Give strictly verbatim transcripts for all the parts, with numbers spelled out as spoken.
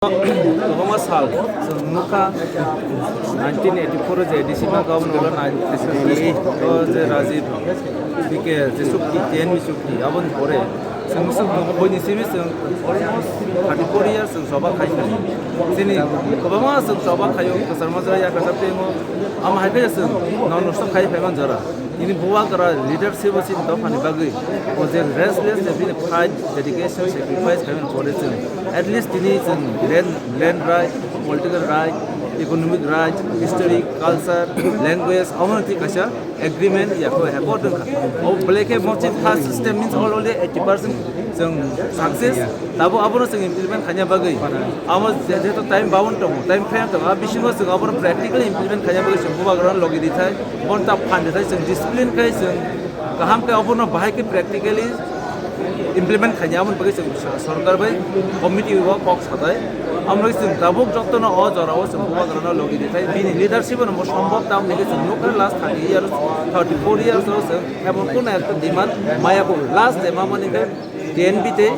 Kwbangma sal chwng nukha, nineteen eighty-four o je A D C ma governor o nine, o je Rajiv B K je chukti, T N B chukti, aboni pore chwng swk tongo, boini simi chwng almost thirty-four years chwng choba khai kha. Chini kwbangma chwng choba khaio, kwchar majra yakajak tei omo, amo hai khe chwng nono sok khai phai man jora. Tini bubagra leadership o chini dophani bagwi o je restless je bini fight, dedication, sacrifice khaimani pore chwng at least tini chwng land, land right, political right, economic right, history, culture, language, omono twi kaisa agreement ya khe accord wngkha. O belai khe mo chini first system means already eighty percent chwng success. Tabo abono chwng implement khaina bagwi, amo je-, jehetu time bound tongo, time frame tongo, a bisingo chwng abono practically implement khaina bagwi chwng bubagrano logi rithai, bono ta phan rithai, chwng discipline khai chwng kaham khe abono bahai khe practically implement khaina, aboni bagwi chwng so-, sorkar bai committee o kok sathai. Amo chwng tabuk jotono o jorao chwng bubagrano logi rithai, bini leadership no mo sombhob tam hinwi chwng nukha last thirty years, thirty-four years o chwng emon kono ekta demand maya ko last je mamani khe T N B tei,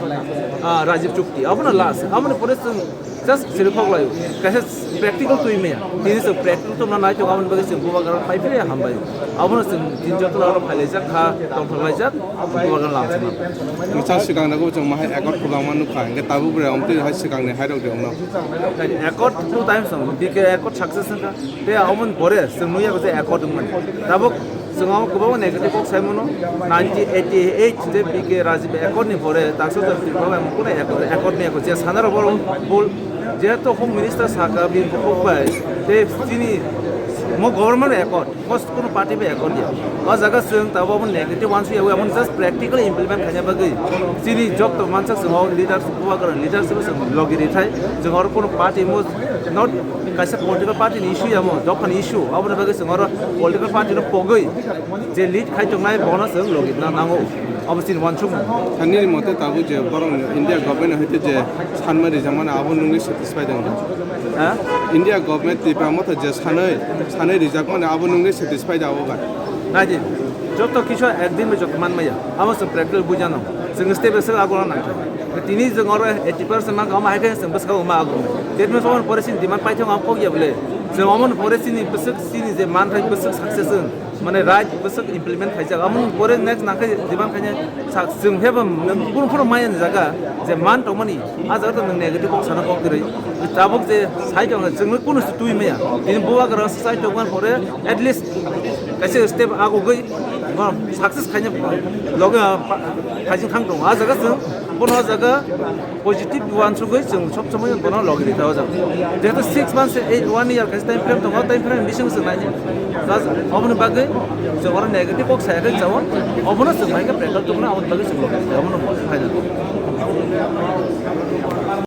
ah, Rajiv chukti, abono last. Aboni pore chwng just siri khok laio. Kaisa practical twi maya. Tini chwng practical tongna nai tongo, aboni bagwi chwng bubagrano phai phai hambai. Abono chwng tin joto aro phailaijak kha, tongthok laijak, bubagrano lamsima. Nwng sa swkang nangkukgo chwng mahai accord kwbangma nukha, hwnkhe tabuk bai amtwi hai swkangni hairok de wngno. Accord two times wng, B K accord success wngkha. Tei aboni pore chwng nukya je accord wngmani. Tabuk chwng abo kwbangma negative kok sai mano. Nineteen eighty-eight je B K Rajiv accord ni pore taksa chwng Tripura bai kuno accord, accord ni accord je sana rok bol, jehetu Home Minister saka bini bukhuk bai tei chini mo government accord, mo kuno party bai accord ya. O jaga chwng tabuk abo negative uansuk ya, abo just practically implement khaina bagwi chini jokto mansak chwng o leaders, bubagrani leaders chwng logi rithai, chwng oro kuno party mo not kaisa political party ni issue ya mo, dophani issue, aboni bagwi chwng oro political party no pogwi je lead khai tongnai bono chwng logi na nango, abo chini uansukmung. Nini mote tabuk je borok India government hoite je sanmani rijakmani abo nwngwi satisfied wngkha? Ha? India government Tipra motha je sanwi, sanwi rijakmani abo nwngwi satisfied abo ba? Naidi, joto kisu ekdin bai joto manmaya, amo chwng practical bujano, chwng step by step aguna nangkha. Tini chwng oro eighty percent mankha, omo hai khe chwng bwskango ma ago. That means, omo pore chini demand paithak ang kok ya bole. Chwng omo pore chini bwswk chini je manthai bwswk success wng, mane right bwswk implement khaijak. Omo pore next nangkhe demand khaina sak chwng phebo nang kunu phano maya ni jaga je man tongmani, a jaga to nang negative kok sana kok kwrwi. Tabuk je sai tong chwng kunu se twi maya. Tini bubagra sai tongman pore at least kaisa step agogwi, ah, success khaina loge, ah, pa-, khaijing thang tongo. Ah jaga chwng bono ah jaga positive uansugwi chwng sob somoi bono logi rikha o jaga. Jehetu six months, eight, one year kaisa time frame tongo, time frame bisingo chwng naidi. Just oboni bagwi chwng oro negative kok saya khe chao, obono chwng bahai khe practical tongna, oboni bagwi chwng logi rikha, obono final.